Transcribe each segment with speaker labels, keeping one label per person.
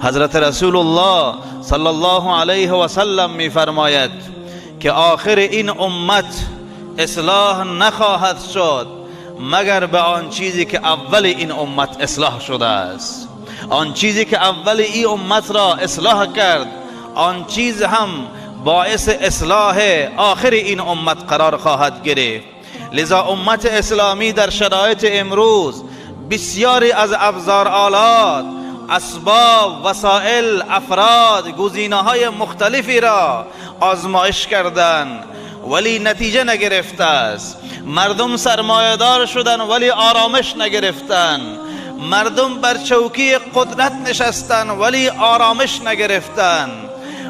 Speaker 1: حضرت رسول الله صلی الله علیه و سلم میفرماید که آخر این امت اصلاح نخواهد شد مگر به آن چیزی که اول این امت اصلاح شده است. آن چیزی که اول این امت را اصلاح کرد، آن چیز هم باعث اصلاح آخر این امت قرار خواهد گرفت. لذا امت اسلامی در شرایط امروز بسیاری از ابزار آلات، اسباب، وسایل، افراد، گزینه‌های مختلفی را آزمایش کردند ولی نتیجه نگرفته است. مردم سرمایه‌دار شدن ولی آرامش نگرفتن. مردم بر چوکی قدرت نشستن ولی آرامش نگرفتن.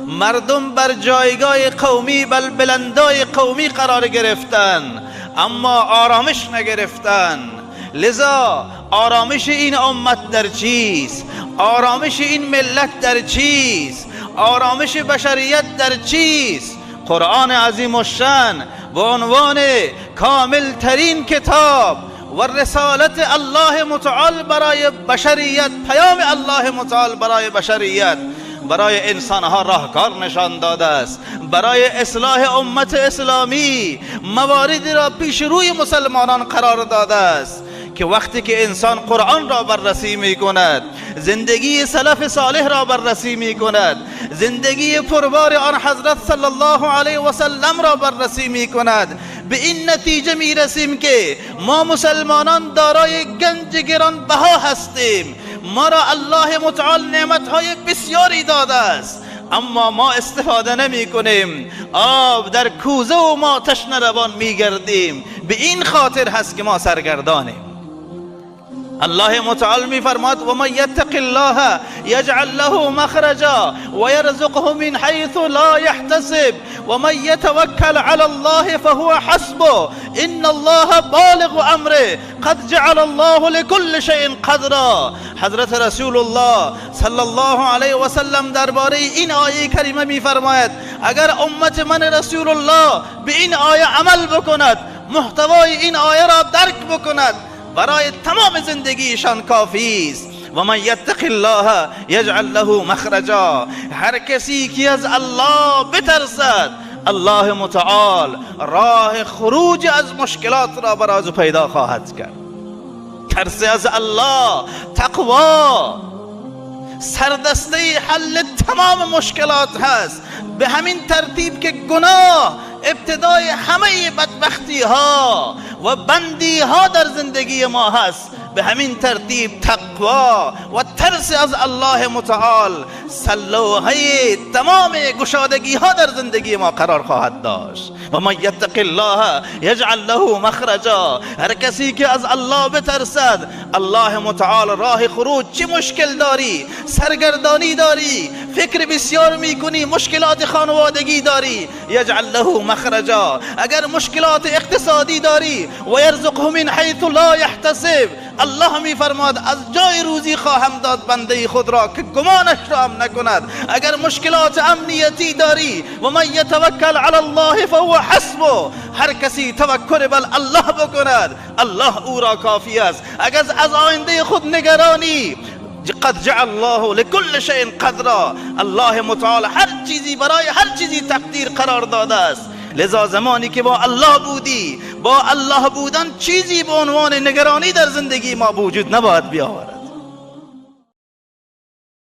Speaker 1: مردم بر جایگاه قومی، بل بلندای قومی قرار گرفتن اما آرامش نگرفتن. لذا آرامش این امت در چیست؟ آرامش این ملت در چیست؟ آرامش بشریت در چیست؟ قرآن عظیم الشأن به عنوان کامل ترین کتاب و رسالت الله متعال برای بشریت، پیام الله متعال برای بشریت، برای انسانها راهکار نشان داده است. برای اصلاح امت اسلامی مواردی را پیش روی مسلمانان قرار داده است که وقتی که انسان قرآن را بررسی می کند، زندگی سلف صالح را بررسی می کند، زندگی پربار آن حضرت صلی الله علیه و سلم را بررسی می کند، به این نتیجه می رسیم که ما مسلمانان دارای گنج گرانبها هستیم. ما را الله متعال نعمتهای بسیاری داده است اما ما استفاده نمی کنیم. آب در کوزه و ما تشنه روان می گردیم. به این خاطر هست که ما سرگردانیم. الله متعال می فرماد و من یتق الله یجعل له مخرجا و یرزقه من حیث لا یحتسب و من یتوکل علی الله فهو حسبه ان الله بالغ امره قد جعل الله لكل شیء قدرا. حضرت رسول الله صلی الله علیه و سلم درباره این آیه کریمه می فرماید اگر امت من رسول الله به این آیه عمل بکند، محتوای این آیه را درک بکند، برای تمام زندگیشان کافی است. و من یتق الله یجعل له مخرجا. هر کسی که از الله بترسد، الله متعال راه خروج از مشکلات را برای او پیدا خواهد کرد. ترس از الله، تقوا، سردسته حل تمام مشکلات هست. به همین ترتیب که گناه ابتدای همه بدبختی ها و بندی ها در زندگی ما هست، به همین ترتیب تقوا و ترس از الله متعال سلوحه تمام گشادگی ها در زندگی ما قرار خواهد داشت. و من یتق الله یجعل له مخرجا. هر کسی که از الله بترسد، الله متعال راه خروج. چه مشکل داری؟ سرگردانی داری، فکر بسیار میکنی، مشکلات خانوادگی داری، یجعل له مخرجا. اگر مشکلات اقتصادی داری، و یرزقه من حیث لا یحتسب، الله میفرماد از جای روزی خواهم داد بنده خود را که گمانش را هم نکند. اگر مشکلات امنیتی داری، و من یتوکل علی الله فهو حسبه، هر کسی توکل بر الله بکند، الله او را کافی است. اگر از آینده خود نگرانی، قد جعل الله لكل شیء قدرا، الله متعال هر چیزی برای هر چیزی تقدیر قرار داده است. لذا زمانی که با الله بودی، با الله بودن چیزی به عنوان نگرانی در زندگی ما وجود نباید بیاورد.